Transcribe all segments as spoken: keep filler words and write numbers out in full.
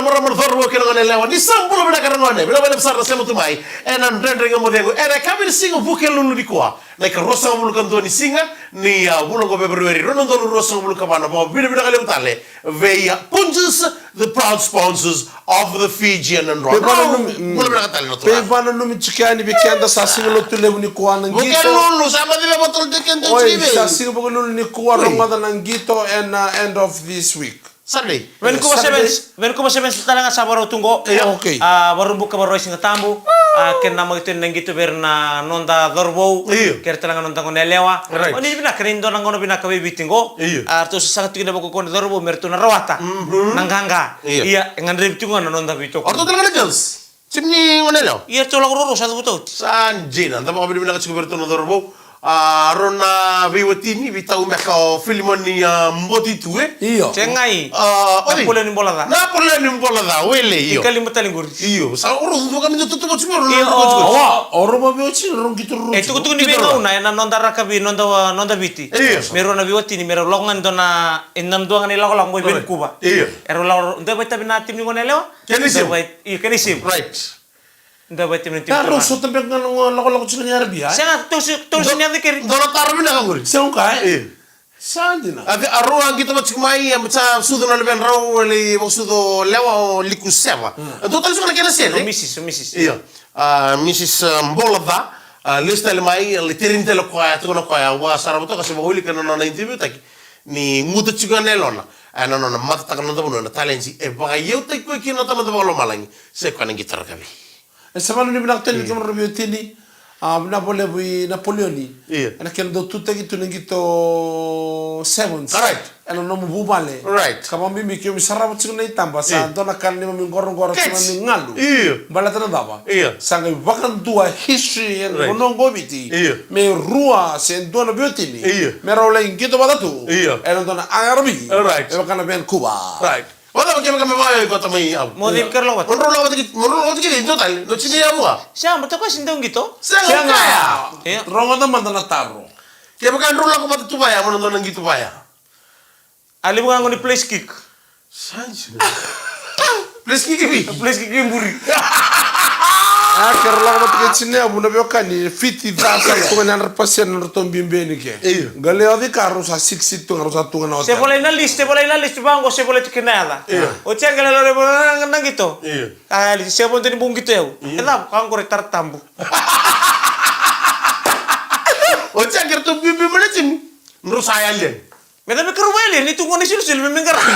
Marama na cauravou kei na gone yalewa, ni sa bula vinaka na gone, vinaka vakalevu sara na sema tu mai ena Dredre Ga Mo Cegu ena yakavi ni siga Vukelulu nikua, na ikaruasagavulu ka dua ni siga ni, a, vula oqo Feperueri, rua na udolu ruasagavulu ka va. Na vakavinavinaka levu tale vei, a, Punjas, the proud sponsors of the Fijian and Rock. Veivakananumi, mm. Bula vinaka tale na turaga. Veivakananumi tiko yani vei keda, sa siga Lotulevu nikua na qito. Vukelulu, sa baci me vakatolu tiko keda. Oi, tiko vei. Sa siga Vukelulu nikua, oi, rogoca na qito ena, uh, end of this week. Sunday. Vancouver Sevens, Vancouver Sevens tale ga sa vakarau tu qo. Io. Okay. A, Vakaraubuka Vakarauwai Sigatabu. A, kena namaki tu na qito vei ira na noda cauravou. Io. Kei ira tale ga na noda gone yalewa. Right. O ni vinaka, ni dua na gauna vinaka vei Viti qo. Io. A, ratou sa saga tiko na vakakaukaua na cauravou me ratou na rawata. Mhm. Na qaqa. Io. Ia, e gadrevi tiko ga na noda veitokoni. O ratou tale ga na girls. Timi ni gone yalewa. Ia, ratou lako ruarua sa cavuta oti. Sa dina, da vakavinavinaka tiko vei iratou na cauravou. A, rau na veiwatini, veitau beka o Filimoni, a, Boti tu, e? Io. Segai. A, oi. Napoleoni Bolaca. Napoleoni Bolaca, wele, io. Ikalima tale qori. Io, sa o rau dua ka ni da tutuva tiko, rau na, io, tutuva tiko. Awa, o rau vaveiwatini, rau qito rau. E tukutuku ni veigauna, ena noda rakavi, noda, noda Viti. Io. Me rau na veiwatini, me rau lako ga ni dua na, e na dua ga ni lakolako qo i Vancouver. Io. E rau lako, dua e vakaitavi na timi ni gone yalewa. Kena isevu. Dua e vaka-, io, kena isevu. Right. Dua e vakaitavi na timi ni gone yalewa. Ia, rau sota beka ga na lakolako tiko ni Arabia, e? Sega, tou se, tou se ni yaco keri. Dua na taro vinaka qori. Sega ka, e? Io. Sa dina. A, a rau a qito vata tiko mai, a, sa sucu na luvedrau, e lai vakasucu o Lewa, o Liku Seva. Mm. A, dua tale tiko na kena sere. O Misis, o Misis. Io. A, Misis, a, Bolaca, a, lesu tale mai, a, lai tereni tale o koya, tukuna o koya, au vakasarava toka, se vakawilika na nona interview taki. Ni guta tiko ga na yalona ena nona matataka na noda vanua, na talenti e vakaiyautaki koya kina na Tamada Vakalomalagi, sai koya na qito rakavi. E sa vanuinui vinaka tale ni kemudrau veiwatini, a, vinaka vakalevu i Napoleoni. Io. Ena kena dau tutaki tu na qito sevens. Alright. Ena nomu vuvale. Right. Ka vakabibi keimami sarava tiko na itaba, sa, io, dua na ka na neimami qoroqoro, keimami galu. Io. Baleta na cava? Io. Sa qai vakadua history ena, right, vanua oqo Viti. Io. Me rua se dua na veiwatini. Io. Me rau lai qito vata tu. Io. Ena dua na I R B. Right. Me vaka na Vancouver. Right. Vata, kevaka me vaka, e, vata mai au. Mo cei, keirau lako vata? Mo drau lako vata ki, mo drau lako vata ki, dua tale. No tini ya vua. Sa, mo toka si dau qito. Sega, sega. Kaya. Io. Rogoca mada na taro. Kevaka drau lako vata tu vaya, mo na dua na qito vaya. A levu ga qo ni place kick. Sa dina. Place kick i vei? Place kick i muri. A, keirau lako vata kei Tinevu na veiwekani, fifty thousand, tu ga ni hundred percent na nodratou bibi ni ke. Io. Qai lai oci ka rau sa six tu ga, rau sa tu ga na hotel. Se volai na list, se volai na list, vaqo se volai tu kina yaca. Io. Oti ya qai lai lako na qito. Io. A, se vodo ni bau qito yau. Io. E cava, ka qori tara tabu. Oti ya qai ratou bibi mai na timi. Drau sa yali yani. Me cava me keirau vaya ni tu gona i silusulu me me qaravi.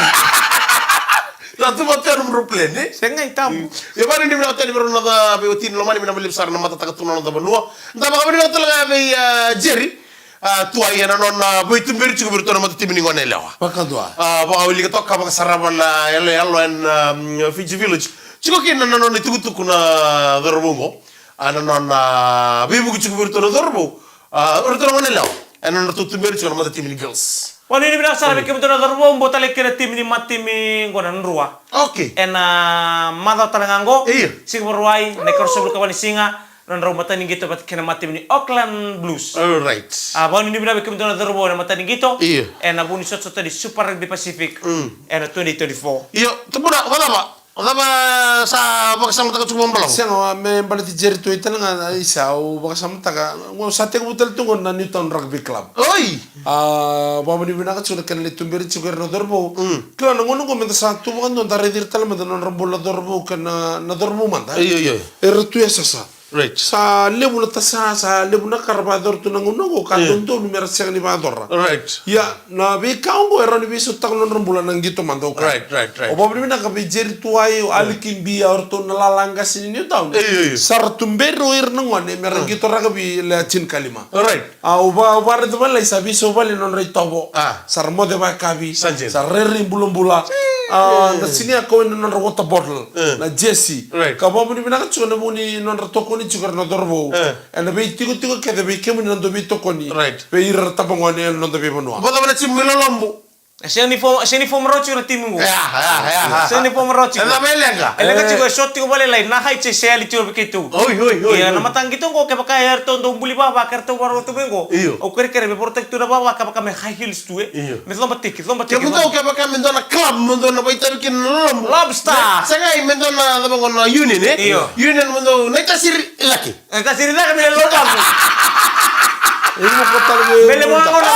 Sa tu vata na nomu plan, e? Sega, e tabu. Mm. Ia, vakavinavinaka tale vei rau na noda veiwatini lomani, vinaka vakalevu sara na matataka tu na noda vanua. Da vakavinavinaka tale ga vei, a, Jerry, a, Tuai, ena nona veituberi tiko vei iratou na matatimi ni gone yalewa. Vakadua. A, vakawilika toka, vakasarava na yaloyalo ena, um, Fiji Village. Tiko kina na nona itukutuku na cauravou oqo. A, na nona veivuke tiko vei iratou na cauravou. A, o iratou na gone yalewa ena nodratou tuberi tiko na matatimi ni girls. Vakanuinui vinaka sara vei kemudou na cauravou, bau talai kei na timi ni matatimi qo na Drua. Okay. Ena macawa tale ga qo. Io. Siga Vakarauwai, na ikaruasagavulu ka va ni siga, na nodrau mataniqito vata kei na matatimi ni Auckland Blues. All right. A, vakanuinui vinaka vei kemudou na cauravou ena mataniqito. Io. Ena vuku ni sotasota ni Super Rugby Pacific. Mm. Ena twenty twenty-four. Io, tubuna, vakacava? O cava sa vakasamataka tiko vakamalua? Sega, me baleti Jerry Tuai tale ga, isa, au vakasamataka. Au sa tekivu tale tu qo na Newtown Rugby Club. Oi! A, vakavinavinaka tiko na kena lai tuberi tiko ira na cauravou. Mm. Kila na gauna qo meda sa tu vakadua, da raici ira tale mada na nodra bula na cauravou kei na, na cauravou mada. Io, io. Era tu e sasa. Right. Sa levu na tasa, sa levu na ka ra vakayacora tu na gauna oqo, ka, yeah, dodonu me ra sega ni vakayacora. Right. Ia, na veika oqo e rawa ni veisautaka na nodra bula na qito mada oqo. Right, right, right. Au vakavinavinaka vei Jerry Tuai, o, yeah, Ali Kibia, o iratou na lala qase ni Newtown. Io, io, io. Sa ra tuberi o ira na gone me ra, mm, qito rakavi lewe tinikalima. Right. A, au va, au vakaraica vakalailai sa veisauvale na nodra itovo. A. Sa ra moce vakayakavi. Sa dina. Sa ra rairai bulabula. A, na siga ya kau ena nodra water bottle. E. Na jersey. Right. Ka vakavinavinaka tiko ena vuku ni nodra tokoni tiko ira na cauravou. E. Ena veitikotiko kece vei kemuni na dau veitokoni. Right. Vei ira na tabagone ena noda veivanua. Vakacava na timi mai Lolobu? E sega ni form, sega ni form road tiko na timi qo. Ya, ya, ya, ya. Sega ni form road tiko. E cava e leqa? E leqa tiko, e short tiko vakalailai, na height e sega li tiko vei keitou. Oi, oi, oi, oi. Ia na mataqali qito qo, kevaka eratou dau buli vava, ke ratou vakarau tu mai qo. Io. Au kerekere me vorotaki tu na vava, kevaka me high heels tu, e. Io. Me coba tiki, coba tiki. Kevaka, kevaka me dua na club, me dua na vakaitavi kina na lolobu. Lobster. Me, sega, me dua na, cava qo na union, e? Io. Union, me dua na itasiri cake. E ka siri cake me lo ka. Imo ko tale me. Mele mo ngona.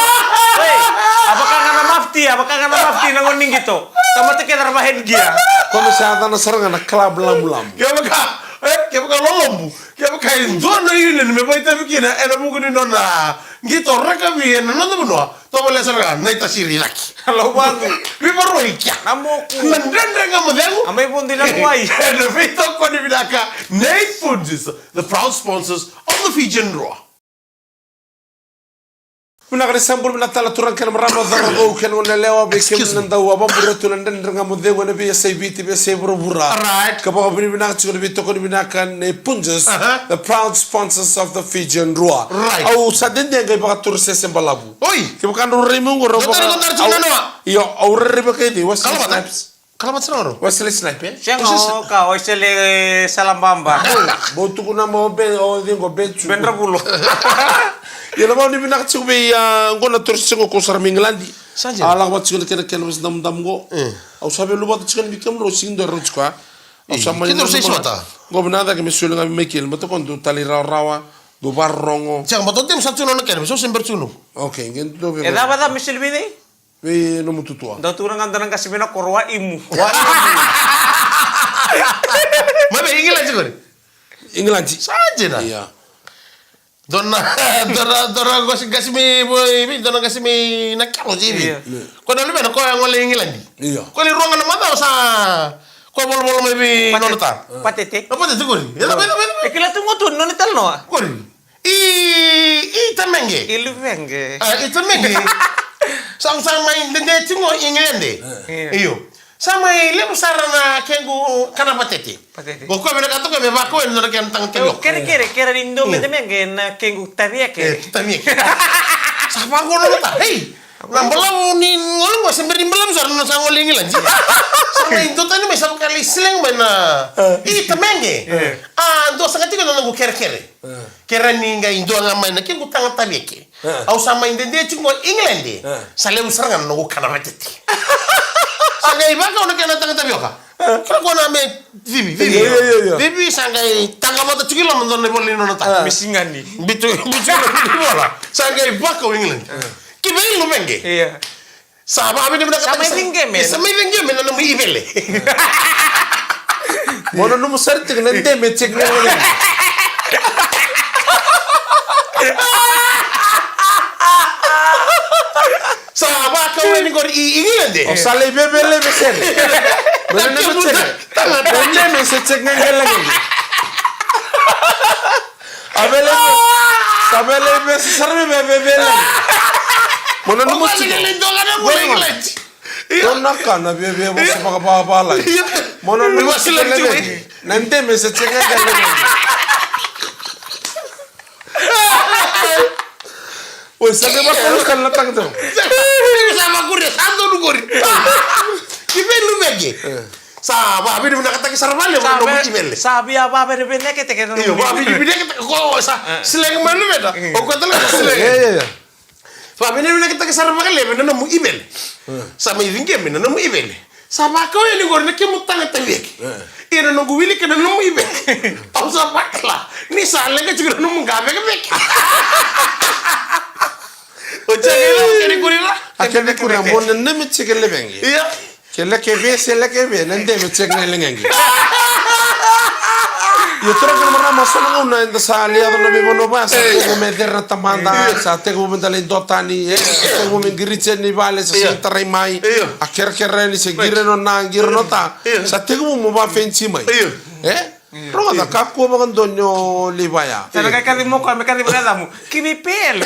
Oi, a vaka ga na mafti, a vaka ga na mafti na gone ni qito. Tamata kece ra va head gear. Ko me sa cana sara ga na club lamulamu. Kevaka, e, kevaka lolobu. Kevaka e dua na union me vakaitavi kina ena vuku ni nona qito rakavi ena noda vanua. Tovolea sara ga na itasiri cake. Lau vaqu. Vivaroi kea. Na moku. Na Dredre Ga Mo Cegu. A mai vodi na kuai. Ena veitokoni vinaka nei Punjas, the proud sponsors of the Fijian Drua. Vinaka ni sa bula vinaka tale turaga kei na marama, cauravou kei na goneyalewa, vei kemuni na dau a vakamuria tu na Dredre Ga Mo Cegu ena veiyasai Viti, veiyasai vuravura. Alright. Ka vakavinavinaka tiko na veitokoni vinaka nei Punjas, aha, the proud sponsors of the Fijian Drua. Right. Au sa dede qai vakatura sese balavu. Oi! Kevaka drau rairai mai qo, rau vaka-, au, io, au rairai vakaidei, Wesley Snipes. Kala vata sara qo. Wesley Snipes, e? Sega, o ka, o Wesley Salababa. Bau tukuna mo Ben, o cei qo, Ben Tsu. Ben Ravulo. Ia na vau ni vinaka tiko vei, a, qo na toro sese qo ko sara mai Igiladi. Sa dina. A lako vata tiko na kena, kena vesi damudamu qo. Mm. Au sa via luvata tiko ni vei kemudrau sigi dua rau tiko, a. Au sa mani kidoro sei sota. Qo vinaka cake me soli ga vei Michael, me toko dou talairawarawa, dou vakarorogo. Sega, baleta o Tim sa tukuna na kena, me so se bera tukuna. Okay, qai dou vei. E cava, cava me soli vei cei? Vei nomu tutua. Dau tukuna ga dua na qase mai na koro, wa imu. Wa imu. Mai vei Igiladi qori? Igiladi. Sa dina. Ia. Dua na, dua na, dua na qase, qase mai, mai, mai, dua na qase mai na kelo, J V. Io. Ko na luvena, ko ya gole i Igiladi. Io. Ko ni rua ga na macawa sa, ko volavola mai vei nona ta. Patete. Na patete qori. Io. Io, io, io, io. E kila tu qo tu, nona italanoa. Qori. I, i tamaqu. I luvaqu. A, i tamaqu. Sa, sa mai dede tiko i Igiladi. Io. Io. Sa mai levu sara na kequ kana patete. Patete. Ko koya me na ka toka me vakau ena nona kena taga tavioka. Kerekere, kerekere ni dua me tamaqu na kequ tavioka. E, tavioka. Sa vakau na mata. Hei! Na balavu ni gole qo se bera ni balavu sara na sa gole i Igiladi. Sa mai dua tani mai sa vakalai selegi mai na. E. I tamaqu. E. A, dua saka tiko na noqu kerekere. E. Kerea ni qai dua ga mai na kequ taga tavioka. E. Au sa mai dede tiko i Igiladi. E. Sa levu sara ga na noqu kana patete. Sa qai vakau na kena taga tavioka. E. Kila ko na me civi, civi. Io, io, io, io. Civi sa qai taga vata tiko i loma dua na ivola ni nona ta. E. Misigani. Bitu, bitu na ivola. Sa qai vakau i Igiladi. E. Ki vei luvaqu. Io. Sa vavinavinaka. Sa mai ciqeme. Sa mai ciqeme na nomu ivele. Mo na nomu sara tiko na deme, check na nomu. Sa vakau yani qori i Igiladi. O sa lai vevele vesere. Mo na nomu check. Na deme se check na qele qele. A vele, sa vele, vele, sa sara me vele, vele. Mo na nomu tiko. Io. Ko na ka na via, via vosa vakavavalagi. Io. Mo na nomu tiko. Na deme se check na deme. Oi, sa me vakuru ka na taga tau. Sa vakuru, sa donu qori. Ki vei luvaqu. E. Sa vavinavinakataki sara vakalevu na nomu ivele. Sa via vavinavinakataki na nomu ivele. Io, vavinavinakataki ko sa selegi mai luveda. O koya tale sa selegi. Ia, ia, ia. Vavinavinakataki sara vakalevu na nomu ivele. Sa mai ciqemi na nomu ivele. Sa vakau yani qori na kemu taga tavioka. Ia na noqu wilika na nomu ivele. Au sa vakila ni sa leqa tiko na nomu qavekaveke. O jake la, o kene kuri la. A kene kuri la, mo na neme tiko levegi. Ia. Ke leke ve, se leke ve, na deme check na leqeqe. Io, turaga kei na marama, so na gauna eda sa lai yaco na veivanua vaya, sa tekivu me cere na tamada, sa tekivu me da lai duatani, e, sa tekivu me qiriti yani vale, sa sega ni tarai mai. Io. A kerekere yani, se qiri nona, qiri nota. Io. Sa tekivu mo vafenisi mai. Io. E? Rogoca, kakua vakadua ni o lai vaya. Sa na kai kacivi mo koya, me kacivi na yacamu. Ki vei Pele.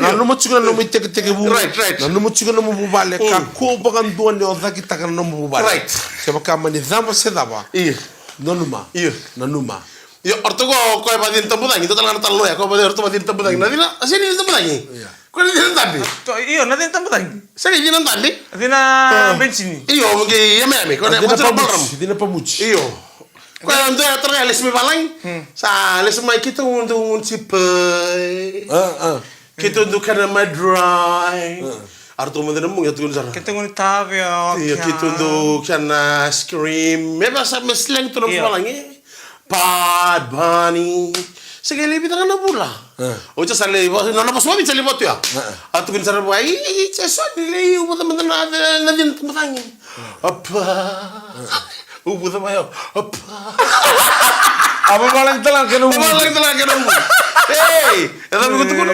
Nanuma tiko na nomu itekitekivu. Right, right. Nanuma tiko na nomu vuvale. Mm. Kakua vakadua ni o cakitaka na nomu vuvale. Right. Kevaka mani cava se cava. Io. Nanuma. Io. Nanuma. Io, o ratou ko, ko e vacina tabacagi, dua tale ga na talanoa ya, ko e vacina, o ratou vacina tabacagi. Na cina, a sega ni vacina tabacagi. Io. Ko na cina dabe? To, io, na cina tabacagi. Sa ni cina dabe? Cina bensini. Io, mo qai yameyame. Ko na cina pamuci. Cina pamuci. Io. Ko ya dua ya tara ga e lesu mai valagi. Sa lesu mai keitou dau gunu sipai. Keitou dau kana madrai. Aratou mada na mugi, aratou gunu sara. Keitou gunu tavioka. Io, keitou dau kana ice cream. Me vasa me sleng tu na valagi. Bad Bunny. Se qai lai vica ga na vula. Oti sa lai, nona vosa vaviti sa lai vatu ya. A tukuni sara vua, i, i, i, se so ni lai, u vuca mada na, na cina tabacagi. Apa. U vuca mai o. Apa. A vavalagi tale ga kena u. Vavalagi tale ga kena u. Ei, e cava ko tukuna?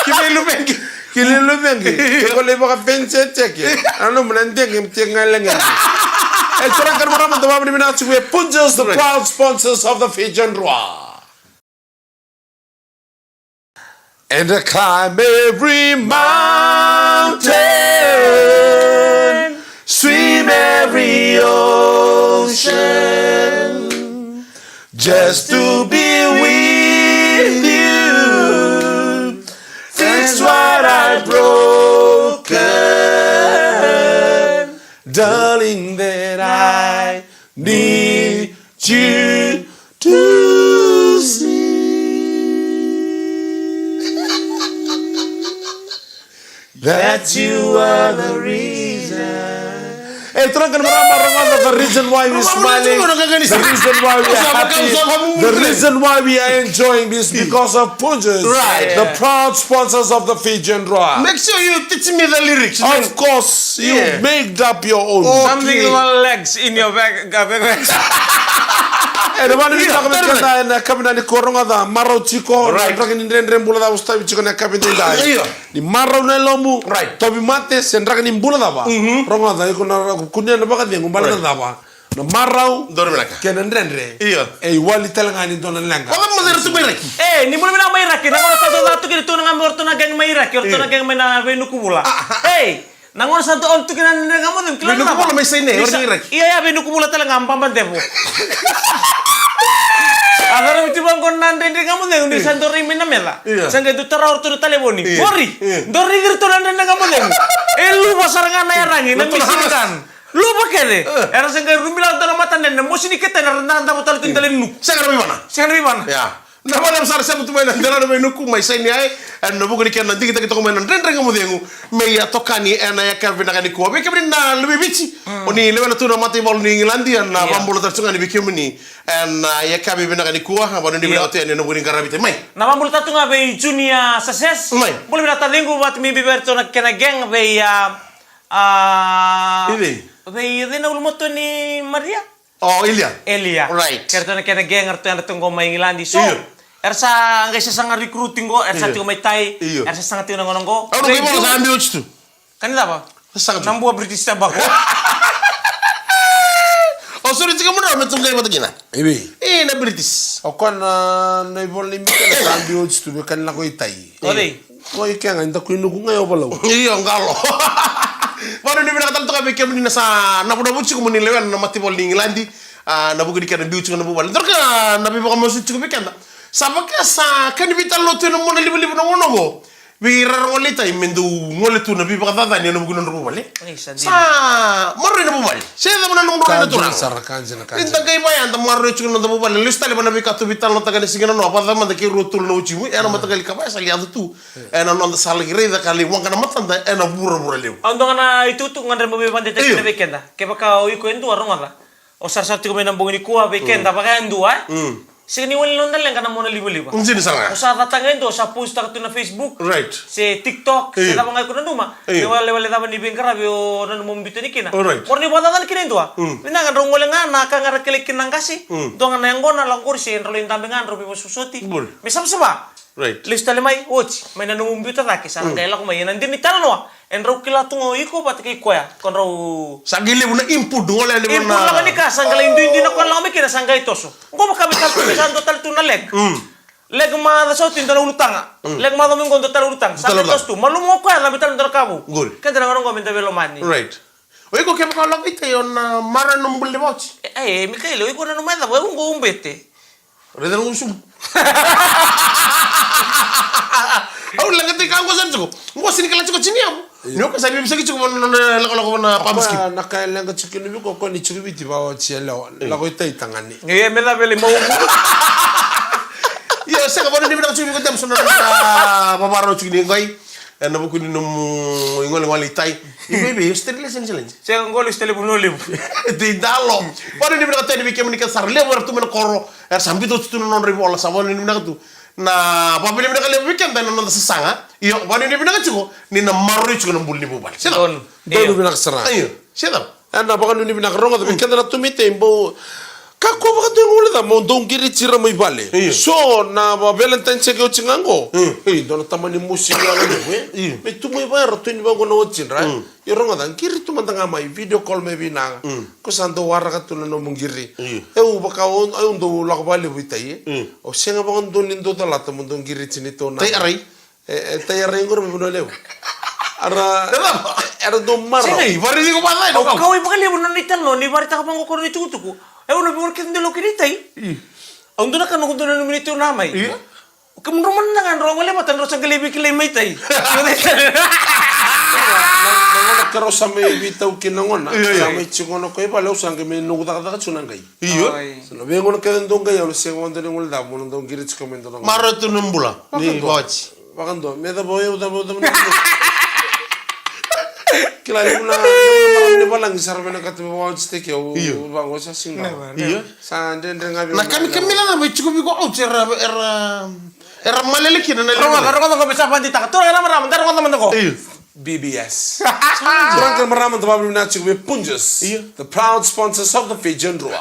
Ki mai luvegi. Ki lai luvegi. Ke ko lai vakapenseteke. A nomu na dege me teke ga e lagedi. E turaga kei na marama, da vakavinavinaka tiko vei Punjas, the proud sponsors of the Fijian Drua. And I climb every mountain, swim every ocean, just to be with you. Fix what I broken, darling, that I need you to see that you are the reason. Hey, turaga kei na marama, rogoca, the reason why we smiling, the reason why we happy, the reason why we are enjoying this because of Punjas, right, the proud sponsors of the Fijian Drua. Make sure you teach me the lyrics. Of course, you made up your own. Something about legs in your back. E na vale ni taka me keda e na yakavi nikua, rogoca, marau tiko, right, na draki ni dredre bula cava o sotavi tiko na yakavi edaidai. Ni marau na yalomu, right, tauvimate se draki ni bula cava. Rogoca, iko na kunea na vakacegu baleta na cava? Na marau kei na dredre. Io. E iwali tale ga ni dua na leqa. Vaka mo cera tu mai Iraki. E, ni bula vinaka mai Iraki. Na gauna sa dau ca tu kina tu na ga mai o ratou na gang mai Iraki, o ratou na gang mai na veinuku vula. Ei, na gauna sa dau on tu kina na dredre ga mo cegu, kila na cava? Veinuku vula mai Saina, o ni Iraki. Ia, ia, veinuku vula tale ga, baba devo. A cava mi tu vaqo na dredre ga mo cegu ni sa dau rai mai na meca. Io. Sa qai dau tara o ratou na talevoni. Io. Qori, dau rai kei ratou na dredre ga mo cegu. E luva sara ga na yaragi, na machine gun. Luva kece. Era se qai rubila dua na matadredre, mosi ni ketani, era na davo tale tu ni dela ni nuku. Sega na veivana. Sega na veivana. Ia. Na vana sara sema tu mai na dela na veinuku mai Saina, e na vuku ni kena digitaki toka mai na Dredre Ga Mo Cegu. Me ia tokani e na yakavi vinaka nikua vei kemuni na luve i Viti. O ni lewena tu na mataivalu ni Igiladi, e na vabula tale tu ga ni vei kemuni e na yakavi vinaka nikua. Vanua ni vinaka tu yani e na vuku ni qaravi tale mai. Na vabula tale tu ga vei Junior Success. Mai. Bula vinaka taciqu, vata mai vei ratou na kena gang, vei a A, vei cei na ulumatua ni Maria? O Elia. Elia. Right. Kei ratou na kena gang, ratou yadra tu qo mai Igiladi. So era sa qai sasaga recruit qo, era sa tiko mai tai. Era sa saga tiko na gauna qo. Au na qai vola sa biu oti tu. Kani cava? Sa saga tu. Na bua British tabako. O sori tiko mudrau me tu qai vata kina. Ivi. E na British. O koya na ivola ni Mikaela sa biu oti tu, me kani lako i tai. O cei? Ko i kega, i daku i nuku ga i Ovalau. Io, qalo. Vanua ni vinaka tale toka vei kemuni na sa navunavu tiko mo ni lewena na mataivalu ni Igiladi. A, na vuku ni kena biu tiko na vuvale. Dua na ka na veivakamasu tiko vei keda. Sa vaka sa kani veitalanoa tu ena monalivaliva na gauna oqo. Vei ira era gole i tai me dau gole tu na veivakacacani ena vuku ni nodra vuvale. Sa maroroi na vuvale. Se cava na nomudrau rai na turaga. Ni da qai vaya da maroroi tiko na noda vuvale. Lesu tale vana veika tou veitalanoataka ena siga nanoa. Vacava mada kei rua tolu na watimu ena mataqali ka vaya sa lai yaco tu. Ena noda sa laki raica ka lai waqa na matada ena vuravura levu. Au dua ga na itukutuku ga dre mo veivakadeitaki kina vei keda. Kevaka o iko e dua, rogoca. O sarasara tiko mai na bogi nikua vei keda vakayadua, e? Sega ni wali na noda leqa na monalivaliva. Dina sara ga. O sa cata ga e dua, o sa postaka tu na Facebook. Right. Se TikTok, se cava ga iko nanuma. Me walewale cava ni veiqaravi o nanuma mo biuta yani kina. Alright. Mo ni vakacacana kina e dua. Vinaka drau gole ga na ka ga ra kilai kina na qase. Dua ga na yaqona, lako qori se drau lai dabe ga drau veivosovosoti. Me savasava. Right. Lesu tale mai, oti, mai na nomu biuta cake, sa qai lako mai. Ena dina ni talanoa, e drau kila tu ga o iko vata kei koya, ko drau. Sa qai levu na input, gole levu na input, lako ni ka, sa qai lai duidui na koya lako mai kina, sa qai toso. Qo vaka me tale tu me sa dua tale tu na leg. Leg maca sa oti dua na ulutaga. Leg maca mai qo dua tale ulutaga. Sa qai toso tu. Malumu o koya, cabe tale dua na ka vou. Good. Keda na gauna qo me da veilomani. Right. O iko kevaka o lako i tai o na maroroya na nomu bula ni vakaoti. E, e, Mikaele, o iko nanuma e cava, o au qo au bete. Raica na gusumu. Au leqa tiko ga qo sara tiko. Qo sega ni kila tiko tini yavu. Ni o koya sa veiveisaki tiko vua na nona lakolako vua na public scheme. Na ka e leqa tiko kina vei koya, koya ni tiko Viti, vakaoti yalewa. Lako i tai tagane. Ia, me cava e lai mau. Ia, sega, vanuinui vinaka tiko vei koya James, na nona vavarau tiko ni qai. Ena vuku ni nomu igolegole i tai. I vei, vei Australia, New Zealand? Sega, qo Australia, Vanua Levu. Dei dalo. Vanuinui vinaka tale vei kemuni kece sara, levu era tu mai na koro. Era sa biuta oti tu na nodra ivola, sa vanuinui vinaka tu. Na vakavinavinaka levu vei keda ena noda sasaga. Io, vakanuinui vinaka tiko ni na maroroi tiko na bula ni vuvale. Se cava? Donu. Donu. Io. Vinaka sara. Io, se cava? Ena vakanuinui vinaka, rogoca, vei keda na tu mai tai, bau kakua vakadua ni guilecava mo dou qiriti ira mai vale. Io. So na va-, Valentine sa qai oti ga qo. Mm. Ei, dua na tamani mosi ni yalo levu, e? Io. Me tu mai vei ira tu ni vaqo na watidra, e? Mm. Io, rogoca, qiriti tu mada ga mai, video call mai vei Naga. Mm. Ko sa dau waraka tu na nomu qiri. Io. Au vaka, au, au dau lako vakalevu i tai, e? Mm. Au sega vakadua ni dau calata mo dou qiriti neitou naba. Tai Arai. E, e Tai Arai qori mai Vanua Levu. Era, era dau marau. Sega, i vari tiko vata, e, au kau. Kauwai vakalevu na nona italanoa ni varitaka vaqo ko na itukutuku. E, au na vei ira kece dau lako kina i tai. Io. Au dua na ka, noqu dau nanumi neitou na mai. Io. Kemudrau mada ga drau gole vata, drau sa qai lai veikilai mai tai. Na, na gauna keirau sa mai veitau kina na gauna. Io, io. Sa mai tiko na koya i vale, au sa qai mai noqu cakacaka tiko na qai. Io. Oi. So na veigauna kece dau qai, au na sega vakadua ni guilecava mo na dau qiriti tiko mai dua na gauna. Marau tu na bula. Ni vakadua. Oti. Vakadua. Me cava o yau, cava, cava, cava. Kila, levu na, levu na marama ni valagi sa ra vinakata me vakaotitaki au. Io. Vaqo sa sega. Never, never. Io. Sa dredre ga vei au. Na kamikamica ga mai tiko vei iko, au, era, era, era malele kina na levu. Rogoca, rogoca, rogoca, me sa vakadeitaka. Turaga kei na marama, da rogoca mada qo. Io. B B S. Turaga kei na marama, da vakavinavinaka tiko vei Punjas. Io. The proud sponsors of the Fijian Drua.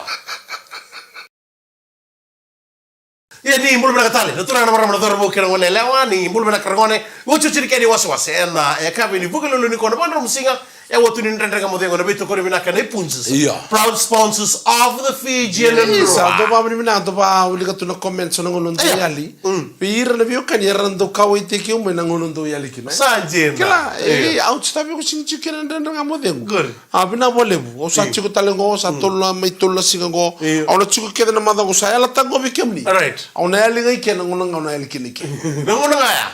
Ia, ni bula vinaka tale na turaga, na marama, na cauravou kei na goneyalewa, ni bula vinaka ragone. Otioti ni kena iwasewase ena, e, yakavi ni Vukelulu nikua, na vakadromu siga. E, otioti ni Dredre Ga Mo Cegu ena veitokoni vinaka nei Punjas. Io. Proud sponsors of the Fijian Drua. Sa dau vakavinavinaka, dau vakawilika tu na comments ena gauna dau yali. Mm. Vei ira na veiwekani era dau kauwaitaki au mai na gauna dau yali kina. Sa dina. Kila, e, au sa tiko vei iko, sega ni tiko kina na Dredre Ga Mo Cegu. Good. A, vinaka vakalevu. Au sa tiko tale qo, sa tolu na, mai tolu na siga qo. Io. Au na tiko kece na macawa qo, sa yalataka qo vei kemuni. Right. Au na yali ga i ke na gauna ga au na yali kina i ke. Na gauna ga ya.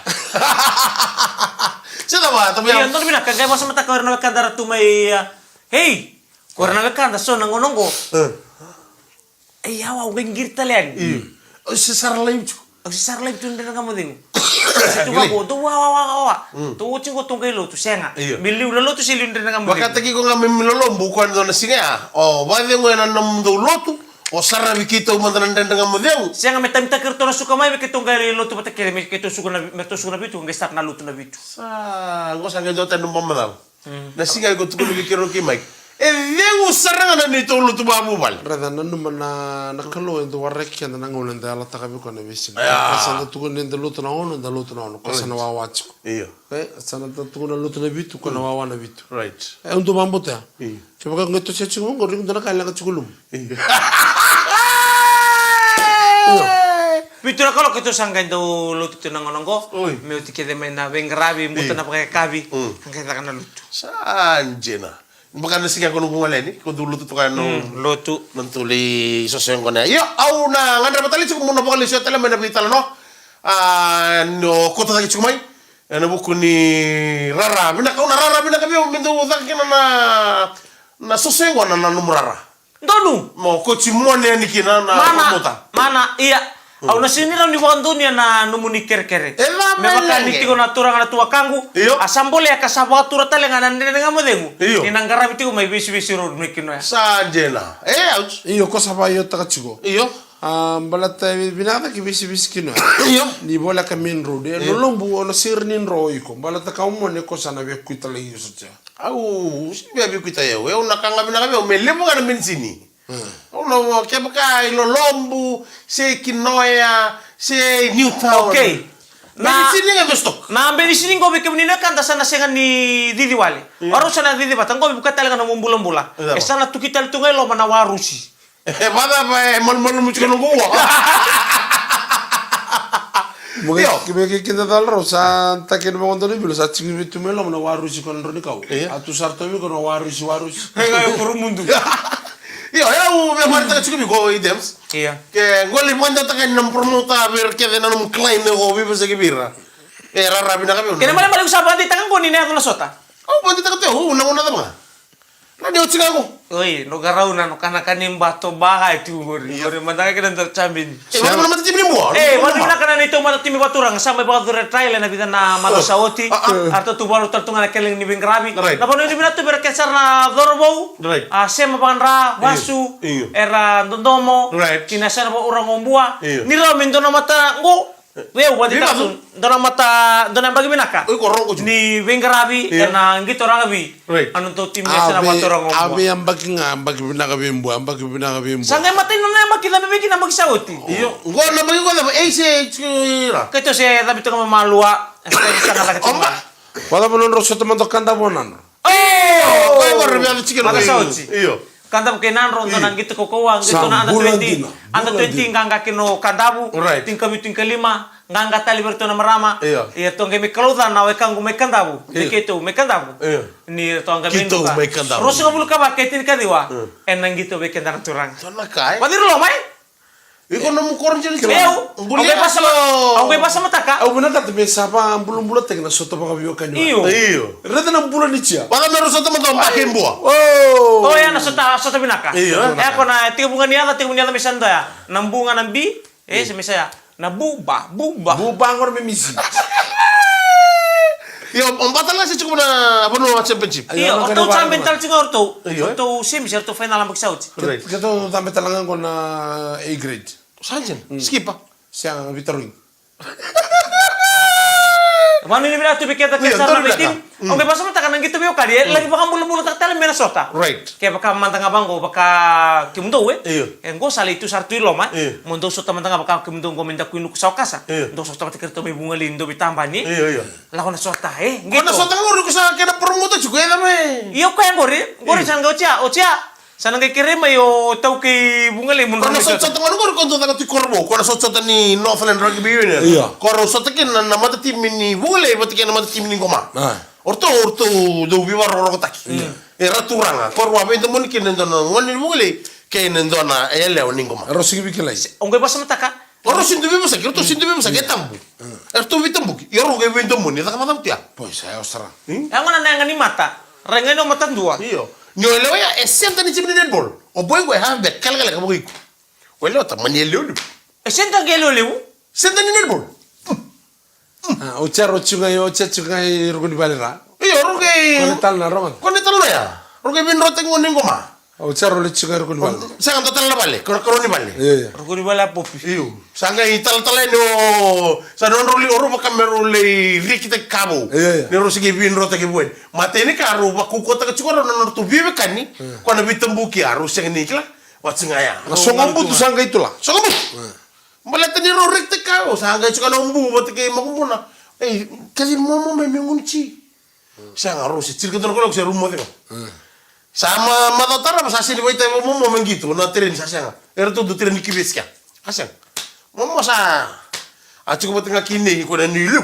Se cava, Tavia? Io, donu vinaka, qai vakasamataka o ira na wekada ra tu mai, a, hei, o ira na wekada, so na gauna qo. E. Ei, au, au qai qiri tale yani. Io. Au se sara live tiko. Au se sara live tu Dredre Ga Mo Cegu. Se tu vaqo, dou wa, wa, wa, wa, wa. Mm. Tou oti qo tou qai lotu, sega. Io. Me liu na lotu se liu Dredre Ga Mo Cegu. Vakataki iko ga me, me lolobu ko ena dua na siga ya. O vakacegu ena nomudou lotu. O saravi keitou mada na Dredre Ga Mo Cegu. Sega, me tamitaki iratou na suka mai, me keitou qai lotu vata kece, me keitou suka na, me tou suka na vitu, qai start na lotu na vitu. Sa, qo sa qai dua tani na bau macala. Mm. Na siga iko tukuna vei keirau kei Mike. E cegu sara ga na neitou lotu vakavuvale. Raica, nanuma na, na Kalou e dau waraki keda na gauna eda yalataka vei koya na veisiga. Io. Ka sa da tukuna ni da lotu na ono, da lotu na ono. Ko sa na wawa tiko. Io. E, sa na da tukuna lotu na vitu, ko na wawa na vitu. Right. E, au dau vakabauta ya. Io. Kevaka qai toso tiko qo, qori dua na ka e leqa tiko i loma. Io. Vitu na kaloko keitou sa qai dau lotu tu na gauna qo. Oi. Me oti kece mai na veiqaravi, buta na vakayakavi. Mm. Qai caka na lotu. Sa dina. Vaka na siga ko noqu gole yani, ko dau lotu toka na, mm, lotu. Na dau lai soso yaqona. Io, au na gadreva tale tiko meu na vakalesuya tale mai na veitalanoa. A, ni o kauta cake tiko mai. Ena vuku ni rara vinaka, au na rara vinaka vei au, me dau caka kina na, na soso yaqona na nomu rara. Donu. Mo kauti mone yani kina na, na, mana, promoter. Mana, ia. Mm. Au na sega ni rawa ni vakadonuya na nomuni kerekere. E la, me vaka ni tiko na turaga na tuakaqu. Io. A sa bolea ka sa vakatura tale ga na Dredre Ga Mo Cegu. Io. Ni na qaravi tiko mai Veisivesi Road mai kina oya. Sa dina. E, ouch. Io, ko sa vakaiotaka tiko. Io. A, baleta e vinaka cake Veisivesi kina oya. Io. Ni voleka main road. E, io, lolobu, o na sega ni dro o iko. Baleta ka o mone ko sa na via quit tale i sotia. Au, sega ni via via quit au. Au na ka ga vinaka vei au, me levu ga na menisini. Mm. Au na, kevaka i lolobu, se i Kinoya, se i Newtown. Okay. Na, menisini ga me stock. Na menisini qo vei kemuni na wekada sa na sega ni cici wale. Mm. O rau sa na cici vata, qo vei vuka tale ga na nomu bulabula. Cava? E sa na tuki tale tu ga i loma na warusi. E, vacava e malumalumu tiko noqu ua? Mo qai, io, ke me qai kidacala rau, sa taki ena vakadua na bilo, sa tiko vei tu mai loma na warusi ko na drau ni kau. Io. A tu sara tu vei ko na warusi, warusi. E, qai koro mudu. Io, e, au via vakaraitaka tiko vei iko i Dems. Io. Ke qoli vakadewataka yani na promoter vei ira kece na nomu client o veivosaki vei ira. E rara vinaka vei au. Kena ibalebale au sa vakadeitaka qo ni na yaco na sota. Au vakadeitaka tu, au na gauna cava ga. Na ni oti ga qo. Oi, no qarauna, no kanakani bato baka e tu qori. Io. Qori mada ga kina dua na champion. E, vale na mata timi ni Bua. E, vale vinaka na neitou mata timi vakaturaga. Sa mai vakacuru e trial ena vica na macawa sa oti. A, a. Eratou tu vakarau tale tu ga na kele ni veiqaravi. Right. Na vanua ni vinaka tu vei ira kece sara na cauravou. Right. A, sema vakadra, io, vasu, io, era dodomo. Right. Kina sara vakauraga o Bua. Io. Ni rawa me dua na mata qo. Vei au, vakadeitaka tu, dua na mata, dua na yabaki vinaka. Oi, ko rogo tu. Ni veiqaravi, io, ena qito rakavi. Right. A nodatou timi e sa na vakatura qo. A vei yabaki ga, yabaki vinaka vei Bua, yabaki vinaka vei Bua. Sa qai matai nona yabaki cabe vei kina yabaki sa oti. Io, qo na yabaki qo cava, e se, ira. Keitou se cabe toka mai Malua, e sa na caka toka mai. Oba. Vakacava nodrau sota mada o Kadavu o Nadro? Io, ko e ko re via tiko na macawa sa oti. Io. Kadavu kei Nadro, dua na qito kaukauwa, qito na under twenty, under twenty qaqa kina o Kadavu, right, tinikavitu, tinikalima, qaqa tale vei iratou na marama. Io. Ia ratou qai mai kalouca na wekaqu mai Kadavu, io, vei keitou mai Kadavu. Io. Ni ratou qai mai duka. Keitou mai Kadavu. Ruasagavulu ka va kei tinikaciwa, io, ena qito vei keda na turaga. Dua na ka, e? Vaciri loma, e? Iko nomu koro jeri jeri. Eu, au qai vasa-, au qai vasamataka. Au vinakata me sa vakabulabulataki na sota vakaveiwekani. Io. Io. Raica na bula ni jia. Vaka me rau sota mada o Bua kei Bua. O. O ya na sota, sota vinaka. Io. E, ko na tekivu ga ni yaca, tekivu ni yaca me sa dua ya. Na bu ga na bi, e, se me sa ya. Na buba, buba. Buba qori me misi. Io, o bata la se tiko na vanua championship. Io, o ratou champion tale tiko ga o ratou. Io. O ratou semi, se ratou final yabaki sa oti. Right. Keitou cabe tale ga qo na A grade. Sa dina. Mm. Skipper. Sa veitarogi. Vanua ni vinaka tu vei keda, io, keda sa donu na vei timi. Mm. Au qai vasamataka na qito veiwekani, e, mm, laki vakabulabulataka tale mai na sota. Right. Kevaka mada ga vaqo vaka kemudou, e. Io. E qo sa lai tu sara tu i loma, e. Io. Mo dou sota mada ga vaka kemudou qo mai Dakuinuku, Saukasa. Io. Dou sota vata kei ratou mai Vugalei, dou veitabani, e. Io, io. Lako na sota, e? Qito. Ko na sota qori ko sa kena promote tiko, e, cava, e? Io, koya qori, qori, io, sa na qai oti ya, oti ya. Sa na qai kerei mai o tau kei Vugalei mo drau mai sota. Ko na sota, sota qori ko dou caka tu i Korovou, ko na sota, sota ni Northland Rugby Union. Io. Ko rau sota kina na, na mata timi ni Vugalei vata kei na mata timi ni Qoma. A. O ratou, o ratou dau veivakarorogotaki. Io. Era turaga, ko rau a veidomoni kina e dua na gone ni Vugalei kei na dua na yalewa ni Qoma. Rau sigi veikilai. Au qai vasamataka. O rau sega ni dau veivosaki, o ratou sega ni dau veivosaki, e tabu. Mm. Eratou veitabuki, o rau qai veidomoni, e caka vakacava tu ya? Pois, e osara. Hmm? E gona na yaga ni mata, rai ga ni o mata dua. Io. Ni o yalewa ya, e center ni timi ni netball. O boy qo e halfback, kalekaleka vaka iko. O yalewa ta, mani yalewa levu. E center qai yalewa levu? Center ni netball. A, o Jaro tiko ga, o Jaro tiko ga i ruku ni vale ra. Io, ruku i. Ko na tale na rogo. Ko na tale na ya. Ruku i veidrotaki gone ni Qoma. O Jaro le tiko ga i ruku ni vale. Sega, dua tale na vale, ko, ko ni vale. Io, io. Ruku ni vale a Popi. Io. Sa qai talatala yani o, sa nodrau lai, o rau vaka me rau lai rekitaki ka vou. Io, io. Ni rau se qai veidrotaki vou yani. Matai ni ka rau vakaukauataka tiko rau na nodratou veiwekani, io, ko na veitabuki ya, rau sega ni kila. Vaka tiko ga ya. Na soqobutu sa qai tu la. Soqobutu. Io. Baleta ni rau rekitaka, o sa qai tiko na ubu vata kei makubuna. Ei, kaci momo mai me gunu ti. Sega, rau se tiri ka dua na kaloko se rau moce ga. Sa ma, macawa tarava sa sega ni vakaitavi vakamomo me qito na tereni, sa sega. Eratou dau tereni kivesi kea. A sega. Momo sa. A tiko vata ga kei nei, ko na ni liu.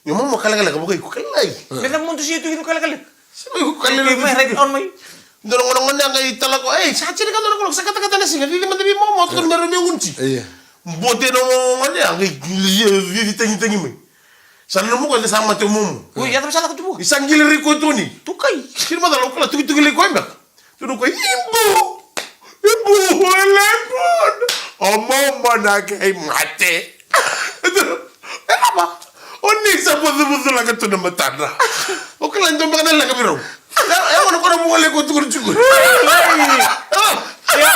Ni o momo kalekaleka vaka iko, kalai. Me cava mo dou sega tu kina kalekaleka? Sega, iko kalekaleka. Kei mai, right on mai. Dua na gone, gone a qai tala ko, ei, sa tini ka dua na kaloko, sa katakata na siga, cici mada vei momo, tukuna me rau me gunu ti. Io. Bote na gone a qai cici tagitagi mai. Sa na nomu ko sa mate o momo. Oi, ya cava sa lako tu vua? Ni sa qili rai koya tu ni. Tukai. Kina macala o kila tukituki lai koya beka. Tukuna o koya, ibu, ibu, e levu. O momo na qai mate. E cava? O ni sa vucuvucu laka tu na matana. O kila e dua beka na leqa vei rau. E, e, o na kona vua leqa tu kuri tukuri. Ia,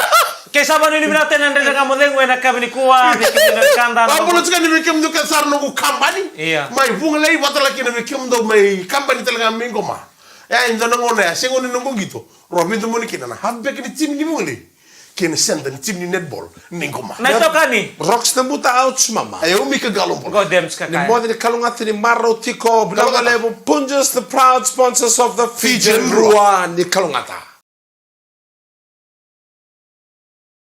ke sa vanua ni vinaka tale na Dredre Ga Mo Cegu ena yakavi nikua, ni kemudou na kada. Vakabula tiko yani vei kemudou kece sara noqu kabani. Ia. Mai Vugalei, vata laki na vei kemudou mai kabani tale ga mai Qoma. E, e dua na gauna ya, se gauna ni noqu qito. Rau veidomoni kina na halfback ni timi ni Vugalei kei na center ni timi ni netball ni Qoma. Na itokani. Rocks Nabuta, ouch mama. E, o Mika Galo Bola. Go Dams Kakaya. Ni moce ni kalougata, ni marau tiko, vinaka vakalevu, Punjas, the proud sponsors of the Fijian Drua, ni kalougata.